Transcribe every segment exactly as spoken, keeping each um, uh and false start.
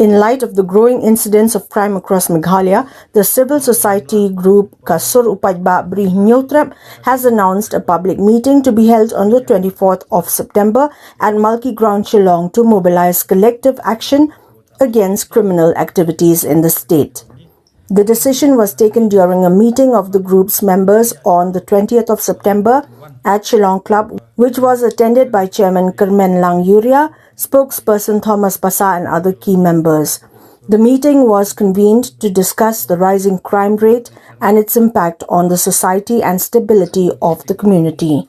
In light of the growing incidence of crime across Meghalaya, the civil society group Ka Sur U Paidbah Bri Hynñiewtrep has announced a public meeting to be held on the twenty-fourth of September at Malki Ground, Shillong, to mobilize collective action against criminal activities in the state. The decision was taken during a meeting of the group's members on the twentieth of September at Shillong Club, which was attended by Chairman Kyrmen Langluria, spokesperson Thomas Passah, and other key members. The meeting was convened to discuss the rising crime rate and its impact on the society and stability of the community.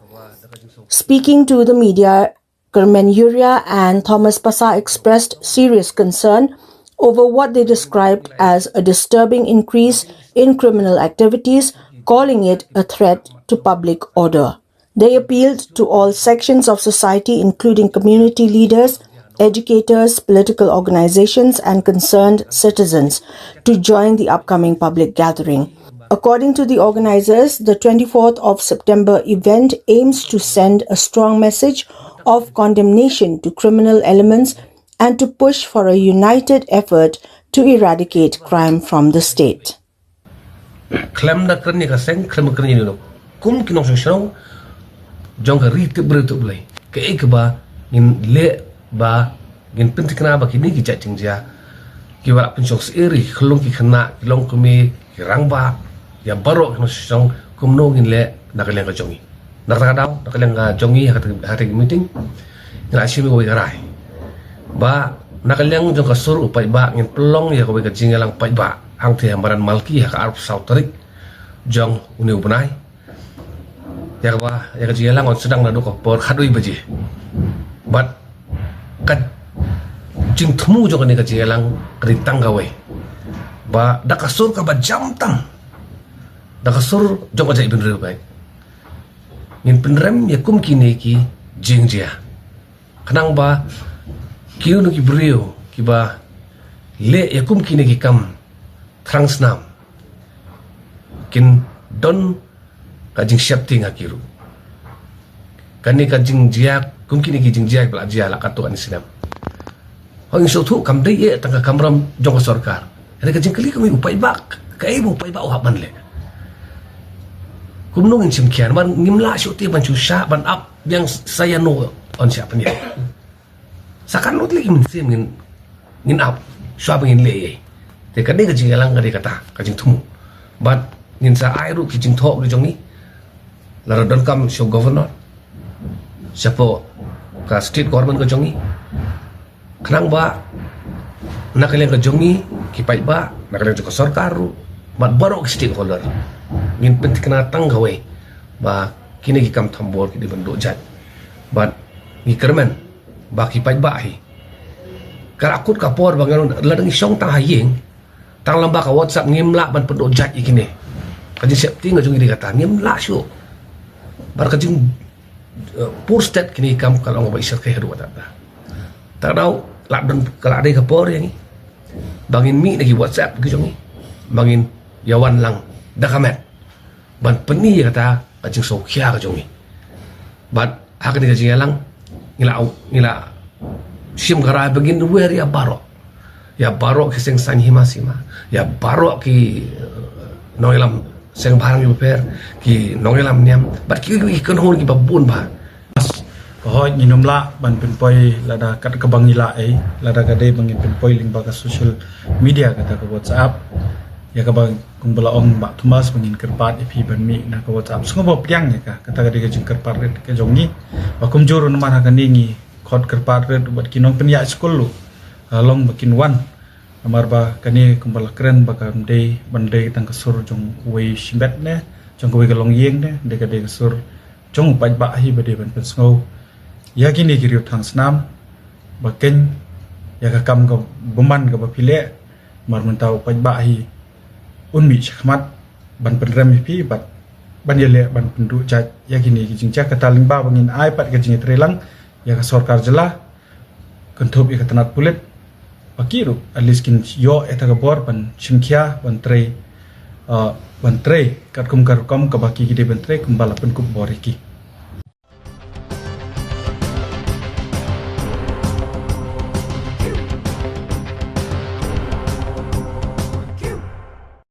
Speaking to the media, Kyrmen Langluria and Thomas Passah expressed serious concern over what they described as a disturbing increase in criminal activities, calling it a threat to public order. They appealed to all sections of society, including community leaders, educators, political organizations, and concerned citizens, to join the upcoming public gathering. According to the organizers, the twenty-fourth of September event aims to send a strong message of condemnation to criminal elements and to push for a united effort to eradicate crime from the state. Khlem da kren ïa ka seng, khlem da kren ïa u kum ki nongshong shnong jong ka ri tip briew tip Blei. Kaei kaba ngin leh ba ngin pynthikna ba kine ki jait jingjia kiba la pynshong syier ïa ki khyllung ki khynnah, ki longkmie, ki rangbah, ïa baroh ki nongshong shnong, kumno ngin leh na ka liang ka jong ngi. Na kata ka daw, na ka liang ka jong ngi, ha kata, ha kata ka meeting, ngi la shim ïa kawei ka rai ba na ka liang jong Ka Sur U Paidbah ngin pynlong ïa kawei ka jingïalang paidbah hangtei ha madan Malki ha ka arphew saw tarik jong une u bnai. Ïa kaba, ïa ka jingïalang yn sdang naduh ka por khatwei baje. Bad ka jingthmu jong kane ka jingïalang ka dei tang kawei, ba da ka sur kaba jam tam, da ka sur jong ka jaitbynriew, ba ngin pynrem ïa kum kine ki jingjia, khnang ba kino kino ki briew kiba leh ïa kum kine ki kam thrang snam kin don ka jingsheptieng ha ki ruh. Kane ka jingjia, kum kine ki jingjia ba la jia la katto katne snem, hooid, ngi sngewthuh kam dei eh tang ka kamram jong ka sorkar. Hynrei ka jingkylli ka mih, u paidbah, kaei ba u paidbah u hap ban leh? Kumno ngin shim khia? Namar ngim lah shuh te ban shu shah ban ap biang sa ïano yn shah pynïap. Sa katno tylli ki mynsiem ngin, ngin ap shuwa ba ngin leh ei ei. Te kane ka jingïalang ka dei kata ka jingthmu. Bad ngin sa ai ruh ki jingthoh ki jong ngi, lada donkam sha u Governor, shapoh ka state government ka jong ngi, khnang ba na ka liang ka jong ngi ki paidbah, na ka liang jong ka sorkar ruh, bad baroh ki stakeholder, ngin pynthikna tang kawei, ba kine ki kam thombor ki dei ban duh jait. Bad ngi kyrmen ba ki paidbah hi, ka la kut ka por ba ngan, lada ngi shong tang ha ïing, tang lyngba ka WhatsApp, ngim lah ban pynduh jait ïa kine. Ka jingsheptieng ka jong ngi dei kata, ngim lah shuh. Bad ka jing, eh, pur stet kine ki kam ka long ba i shyrkhei haduh katta katta. Te ka daw, la don, ka la dei ka por ïa ngi ba ngin mih na ki WhatsApp ki jong ngi, ba ngin ïawan lang da ka met ban pyni ïa kata ka jingsngewkhia ka jong ngi. Bad ha kane ka jingïalang, ngi la, ngi la shim ka rai ba ngin wer ïa baroh, ïa baroh ki seng saiñ hima sima, ïa baroh ki, eh, nongïalam seng bhalang kiba pher, ki nongïalam niam, bad ki, ki, ki kynhun kiba bun bha. Ka hooid, ngin ym lah ban pynpoi lada kat kaba ngi lah ei, lada ka dei ba ngin pynpoi lyngba ka social media, kata ka WhatsApp. Ïa kaba kumba la ong Bah Thomas, ba ngin kyrpad ïa phi ban mih na ka WhatsApp. Sngewbha pdiang ïa ka, kata ka dei ka jingkyrpad rit ka jong ngi. Ba kumjuh ruh namar ha kane ngi khot kyrpad rit bad ki nongpynïaid skul ruh, ah, long ba kin wan. Namar ba kane kumba la kren ba kam dei ban dei tang ka sur jong uwei shimet ne jong kawei ka longïing ne, dei ka dei ka sur jong u paidbah hi ba dei ban pynsngew ïa kine ki riew thrang snam ba keiñ ïa ka kam ka bymman kaba phi leh. Namar mynta u paidbah hi un mih shakhmat ban pynrem ïa phi bad ban ïaleh ban pynduh jait ïa kine ki jingjia. Kata lyngba ba ngin ai pat ka jingïatreilang ïa ka sorkar jylla, kynthup ïa ka tnat pulit, ba ki ruh at least kin ïoh ïa kata ka bor ban shim khia, ban trei, ah, ban trei katkum ka rukom kaba ki, ki dei ban trei kumba la pynkup bor ïa ki.